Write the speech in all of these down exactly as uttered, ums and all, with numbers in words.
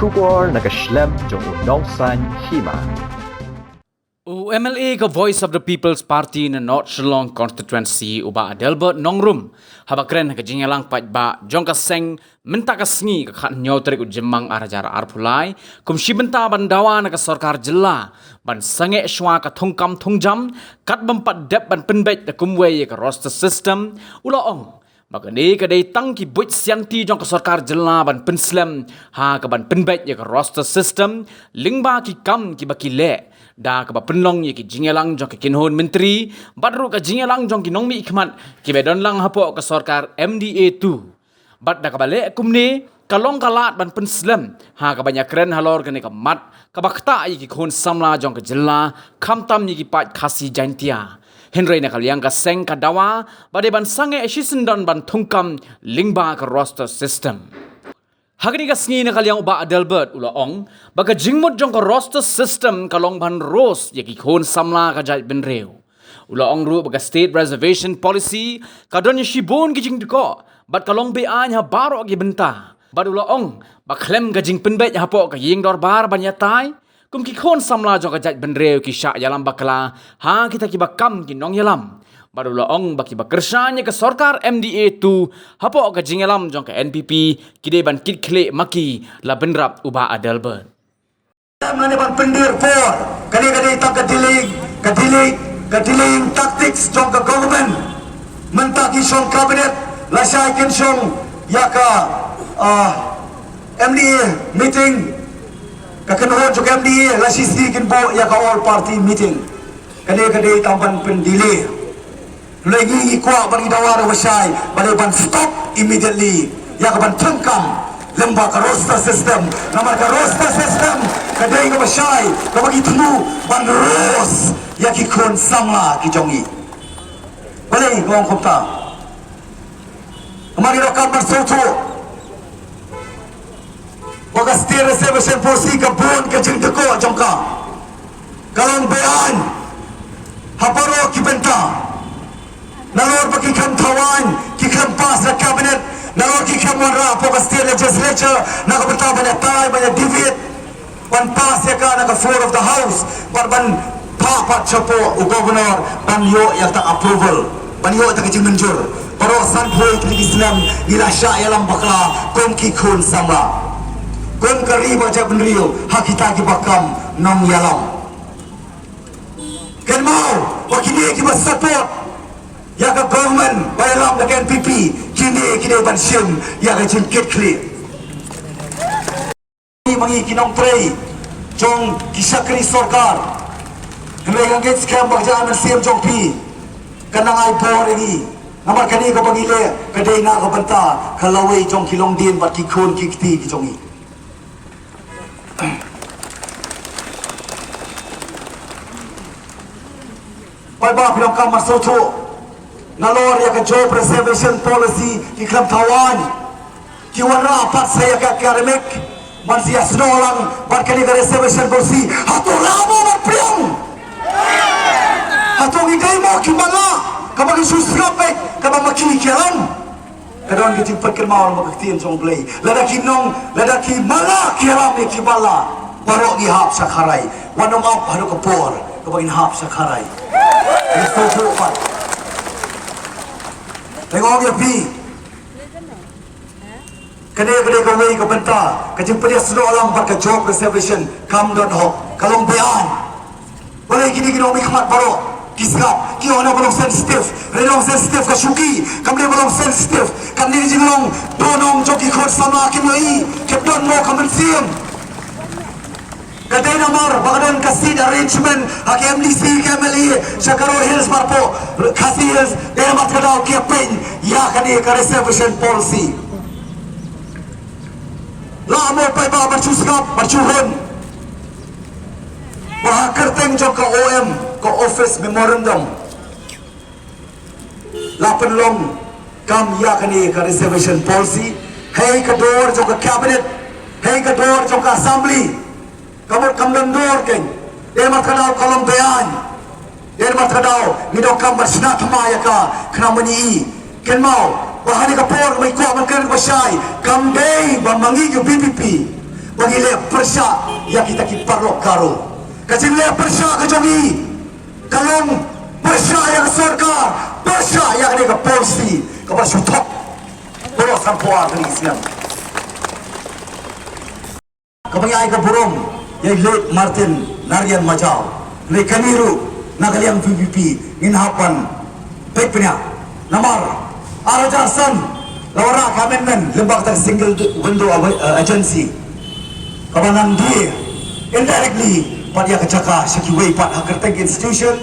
Khubor na ka shlem jong u Nongsaiñ Hima. U M L A ka Voice of the People's Party na North Shillong Constituency, u Bah Adelbert Nongrum, haba kren ha ka jingïalang paidbah jong ka seng mynta ka sngi ka khathynñiew tarik u Jymmang ar hajar arphew lai, kum shi bynta ban dawa na ka sorkar jylla ban sangeh shwa ka thungkam thungjam, kat bym pat dep ban pynbeit da kumwei ïa ka roster system, u la ong ba kane ka dei tang ki buit sianti jong ka sorkar jylla ban pynslem ha kaban pynbeit ïa ka roster system lyngba ki kam kiba ki leh, da kaba pynlong ïa ki jingïalang jong ki kynhun myntri bad ruh ka jingïalang jong ki nongmihkhmat kiba don lang hapoh ka sorkar M D A two. Bad da kaba leh kumne, ka long ka lad ban pynslem ha kaban ïakren halor kane ka mat kaba ktah ïa ki khun samla jong ka jylla, khamtam ïa ki paid Khasi Jaintia. Hynrei na ka liang ka seng ka dawa ba dei ban sangeh shisyndon ban thungkam lyngba ka roster system. Ha kane ka sngi na ka liang u Bah Adelbert u la ong ba ka jingmut jong ka roster system ka long ban rose ïa ki khun samla ka jaitbynriew. U la ong ruh ba ka State Reservation Policy ka don ïa shibun ki jingdkoh bad ka long beaiñ ha baroh ki bynta. Bad u la ong ba khlem ka jingpynbeit hapoh ka ïing dorbar ban ïatai, kum ki khun samla jong ka jaitbynriew ki shah ïalam bakla ha kita kiba kam ki nongïalam. Bad u la ong ba kiba kyrshan ïa ka sorkar M D A two hapoh ka jingïalam jong ka N P P ki dei ban kit khlieh ma ki, la bynrap u Bah Adelbert. Lane ban pyndir por, kane ka dei tang ka delaying, ka delaying, ka delaying tactics jong ka government. Mynta ki shong cabinet, lashai kin shong ïa ka, ah, M D A meeting, ka kynhun jong ka M D A, la shisngi kin buh ïa ka all party meeting. Kane ka dei tang ban pyndelay. Hynrei ngi ngi kwah bad ngi dawa ruh ba shai ba dei ban stop immediately ïa ka ban thungkam lyngba ka roster system. Namar ka roster system ka dei kaba shai kaba ngi thmu ban rose ïa ki khun samla ki jong ngi. Balei nga ong kumta? Namar ngi donkam ban sngewthuh ba ka State Reservation Policy ka bun ka jingdkoh jong ka. Ka long beaiñ ha baroh ki bynta. Nalor ba ki khlem thaw aiñ, ki khlem pass na cabinet, nalor ki khlem wanrah hapoh ka state legislature na ka bynta ban ïatai, ban ïa defeat, ban pass ïa ka na ka floor of the house, bad ban phah pat shapoh u governor ban ïoh ïa ka approval, ban ïoh ïa ka jingmynjur. Baroh sanphew tylli ki snem ngi la shah ïalam bakla kum ki khun samla, kum ka ri bad ka jaitbynriew ha kita kiba kam nongïalam. Kynmaw ba kine kiba support ïa ka government ba ïalam da ka N P P, kine ki dei ban shim ïa ka jingkit khlieh. Ngi ma ngi ki nongtrei jong ki shakri sorkar. Hynrei nga ngeit skhem ba ka jingïaid mynsiem jong phi kan nang ai bor ïa ngi. Namar kane kaba ngi leh ka dei na ka bynta ka lawei jong ki longdien bad ki khun ki kti ki jong ngi. Paidbah, phi donkam ban sngewthuh, nalor ïa ka job reservation policy ki khlem thaw aiñ, ki wanrah pat sa ïa ka academic ban sa ïasnoh lang bad kane ka reservation policy. Hato la mo ban pdiang? Hato ngi dei mo ki matlah kaba ngi shu sngap beit kaba ma ki ki ïalam? Ka don ka jingpynkynmaw na ka ktien jong U Blei. Lada ki nong, lada ki matlah ki ïalam ïa ki matlah, baroh ngi hap sha kharai. Wat nym ap haduh ka por kaba ngin hap sha kharai. Ngi sngewthuh pat. Te nga ong ïa phi, kane ka dei kawei ka bynta ka jingpynïasnoh lang bad ka job reservation kam don hok, ka long beaiñ. Balei kine ki nongmihkhmat baroh ki sngap, ki ong na ba long sensitive, hynrei long sensitive ka shuki, kam dei ba long sensitive, kam dei ka jinglong donong jong ki khun samla kim ïohi, kim don mo ka mynsiem. Ka dei namar ba ka don ka seat arrangement ha ka M D C, ka M L A sha ka Garo Hills, marpoh Khasi Hills, dei namar kata ka daw ki ïapeit ïa kane ka reservation policy. La mo paidbah ban shu sngap, ban shu hun. Ba ha kyrteng jong ka O M, ka Office Memorandum, la pynlong kam ïa kane ka reservation policy, hei ka dor jong ka cabinet, hei ka dor jong ka assembly. Ka mut kam don dor keiñ. Dei namar kata ka daw ka long beaiñ. Dei namar kata ka daw ngi donkam ban shna thma ïa ka, khnang ba ngi i. Kynmaw ba ha kane ka por ba ngi kwah ban kren ba shai, kam dei ba ma ngi ka V P P, Ba ngi leh pyrshah ïa kita ki paralok Garo. Ka jingleh pyrshah ka jong ngi ka long pyrshah ïa ka sorkar, pyrshah ïa kane ka policy kaba shu thok baroh sanphew ar tylli ki snem. Kaba ngi ai ka burom ïa i late Martin Narayan Majaw. Lei kane ruh na ka liang VPP ngin hap ban peit pynïaid. Namar ar hajar san la wanrah ka amendment lyngba kata ka single window of, uh, agency kaba nang die indirectly pat ïa ka jaka sha kiwei pat ha kyrteng institution,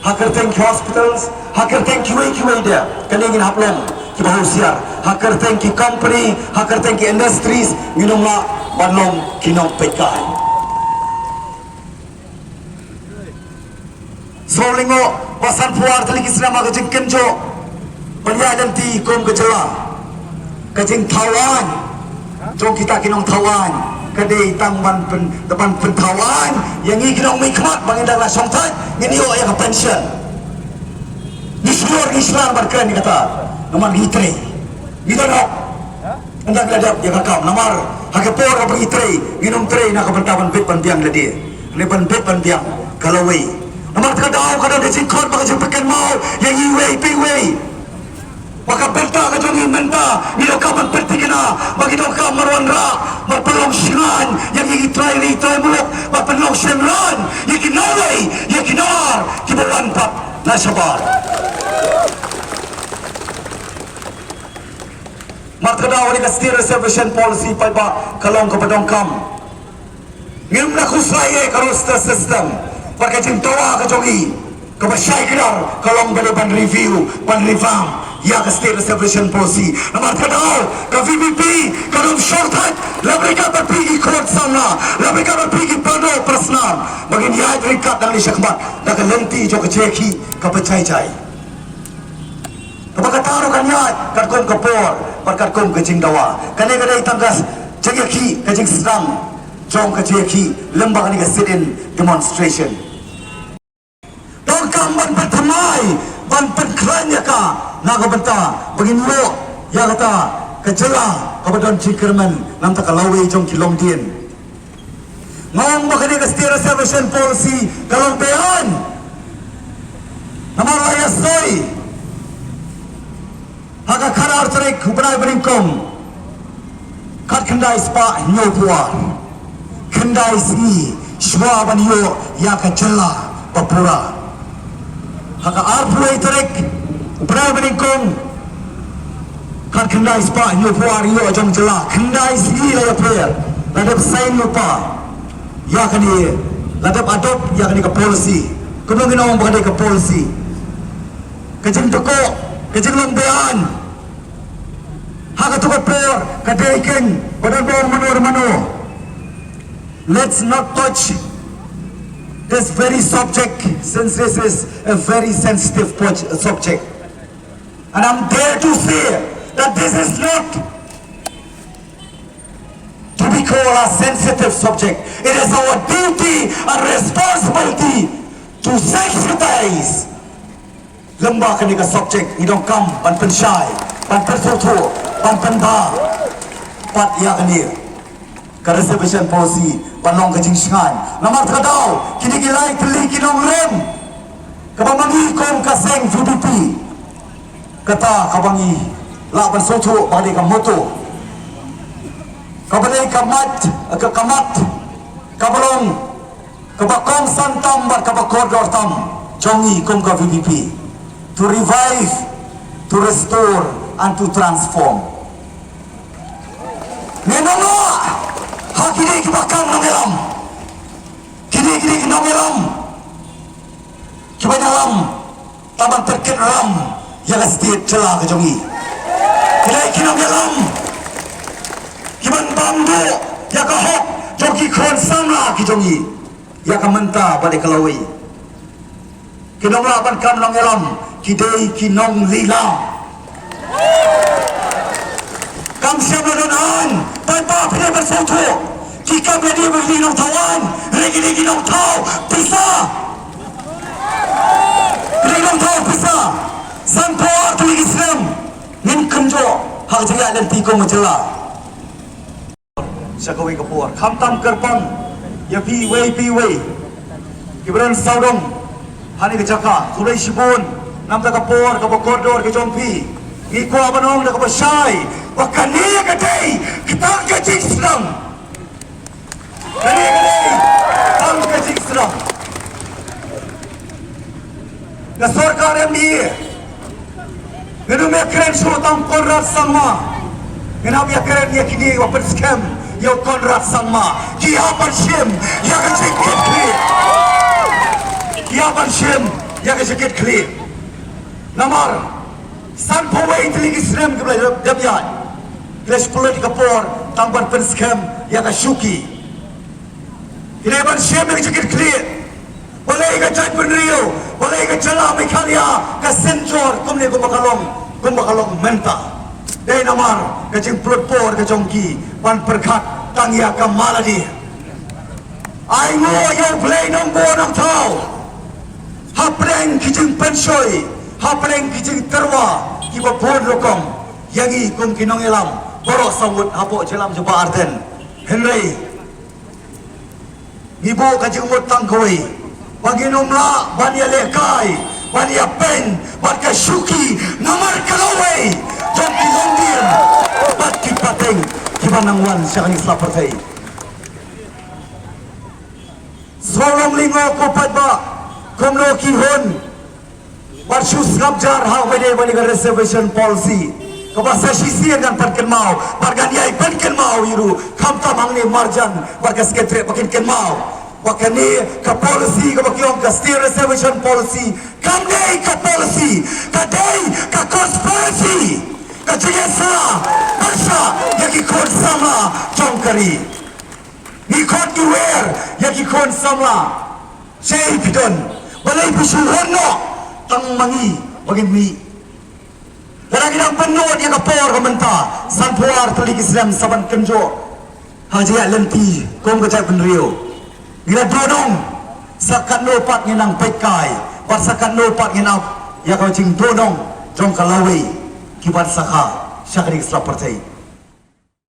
ha kyrteng ki hospitals, ha kyrteng kiwei kiwei de. Kane ngin hap long kiba husiar, ha kyrteng ki company, ha kyrteng ki industries ngin ym lah ban long ki nongpeitkai. Sngewlyngngoh ba sanphew ar tylli ki snem ha ka jingkynjoh ban ïaid lynti kum ka jylla. Ka jingthaw aiñ jong kita ki nongthaw aiñ ka dei tang ban pyn, ban pynthaw aiñ ïa ngi ki nongmihkhmat ba ngin dang la shongthait, ngin ïoh ïa ka pension. Ngi shlur ngi shlur ban kren ïa kata namar ngi trei. Ngi don hok. Ynda ngi la dep ïa ka kam, namar ha ka por kaba ngi trei ngin ym trei na ka bynta ban bit ban biang lade, ne ban bit ban biang ka lawei. Namar kata ka daw ka don ka jingkhot bad ka jingpynkynmaw ïa ngi iwei pa iwei ba ka bynta ka jong ngi mynta ngi donkam ban pynthikna, ba ngi donkam ban wanrah ban pynlong shngaiñ ïa ngi ki trai ri trai muluk, ban pynlong shynrang ïa ki nongwei ïa ki nongwei kiba wan pat na shabar. Namar kata ka daw kane ka State Reservation Policy paidbah ka long kaba donkam. Ngim lah khuslai ïa ka roster system bad ka jingdawa ka jong ngi kaba shai kdar ka long ba dei ban review, ban revamp ïa ka State Reservation Policy. Namar kata ka daw ka VPP kan ym shongthait, la bynriew bad phi ki khun samla, la bynriew bad phi ki para doh para snam, ba ngin ïaid ryngkat nangne shakhmat da ka lynti jong ka jingïakhih kaba jai jai. Kaba kata ruh kan ïaid katkum ka por bad katkum ka jingdawa. Kane ka dei tang ka jingïakhih, ka jingsdang jong ka jingïakhih lyngba kane ka sit-in demonstration. Donkam ban pynthymmai, ban pynkhlaiñ ïa ka na ka bynta ba ngin ïoh ïa kata ka jylla kaba don jingkyrmen na ka bynta ka lawei jong ki longdien. Nga ong ba kane ka State Reservation Policy ka long beaiñ. Namar la ïasoi ha ka khatar tarik u bnai ba nyngkong, khatkhyndai spah hynñiewphew ar, khyndai sngi shuwa ban ïoh ïa ka jylla ba pura. Ha ka arphew tarik u bnai ba nyngkong, khatkhyndai spah hynñiewphew ar ïoh jong jylla, khyndai sngi la ïapher, la dep sign lypa ïa kane, la dep adopt ïa kane ka policy. Kumno ngin ong ba kane ka policy? Ka jingdukok, ka jinglong beaiñ ha kato ka por ka dei keiñ ba don ba ong mano re mano. Let's not touch this very subject, since this is a very sensitive poj-, subject. And I'm there to say that this is not to be called a sensitive subject. It is our duty and responsibility to sensitize. Lyngba kane ka subject ngi donkam ban pynshai, ban pynsngewthuh, ban pynbha pat ïa kane ka reservation policy ban long ka jingshngaiñ. Namar kata ka daw kine ki lai tylli ki nongrim kaba ma ngi kum ka seng VPP, kata kaba ngi lah ban sngewthuh ba dei ka motto, kaba dei ka mat, ka, ka mat kaba long kaba kongsan tam bad kaba kordor tam jong ngi kum ka VPP: to revive, to restore and to transform. Ngin ym lah ha kine kiba kam nongïalam, kine, kine ki nongïalam kiba ïalam tang ban pyrkhat ram ïa ka state jylla ka jong ngi. Ki dei ki nongïalam kiban bam duh ïa ka hok jong ki khun samla ki jong ngi ïa ka mynta bad ïa ka lawei. Ki nonglah ban kam nongïalam ki dei ki nonglila. Kam shym la don aiñ, paidbah, phi dei ban sngewthuh. Ki kam la dei ban ki nongthaw aiñ, hynrei ki dei ki nongthaw pisa. Ki dei ki nongthaw pisa. Sanphew ar tylli ki snem ngin kynjoh ha ka jingïaid lynti kum ka jylla. Sha kawei ka por, khamtam kyrpang ïa phi iwei pa iwei kiba don sawdong ha kane ka jaka. Khublei shibun namar ka por kaba kordor ka jong phi. Ngi kwah ban ong da kaba shai ba kane ka dei tang ka jingsdang. Kane ka dei tang ka jingsdang. Ka sorkar M D A, ngin ym ïakren shuh tang Conrad Sangma. Ngin hap ïakren ïa kine kiba pynskhem ïa u Conrad Sangma. Ki hap ban shim ïa ka jingkitkhlieh. Ki hap ban shim ïa ka jingkitkhlieh. Namar sanphew wei tylli ki snem kiba la dep ïaid, ki la shu pynlut ïa ka por tang ban pynskhem ïa ka shuki. Ki dei ban shim ïa ka jingkitkhlieh. Balei ka jaitbynriew, balei ka jylla Meghalaya ka synjor kumne kumba ka long, kumba ka long mynta? Dei namar ka jingpynlut por ka jong ki ban pyrkhat tang ïa ka mala de. Ai nguh ïa U Blei Nongbuh Nongthaw hapdeng ki jingpynshoi, hapdeng ki jingtyrwa kiba bun rukom ïa ngi kum ki nongïalam baroh saw ngut hapoh jylla jong ka Bah Ardent. Hynrei ngi buh ka jingmut tang kawei, ba ngin ym lah ban ïalehkai, ban ïapeiñ bad ka shuki namar ka lawei jong ki longdien bad ki pateng kiba nang wan sha kane ka sla pyrthei. Shu long lyngngoh ko paidbah kumno ki hun bad shu sngap jar ha kaba ïadei bad ka reservation policy kaba sa shisien ngan pynkynmaw bad ngan ïai pynkynmaw ïa ruh, khamtam hangne marjan bad ka secretary ba kin kynmaw ba kane ka policy kaba ki ong ka state reservation policy kam dei ka policy, ka dei ka conspiracy, ka jingïasaid pyrshah ïa ki khun samla jong ka ri. Ngi khot ngi wer ïa ki khun samla. Shaei phi don? Balei phi shu wan noh tang ma ngi ba ngin mih? Lada ngi dang pynlut ïa ka por ka mynta, sanphew ar tylli ki snem sa ban kynjoh ha ka jingïaid lynti kum ka jaitbynriew. Ngi la duh nong, sa katno pat ngin nang peitkai bad sa katno pat ngin ap ïa ka jingduh nong jong ka lawei ki ban sa kha sha kane ka sla pyrthei.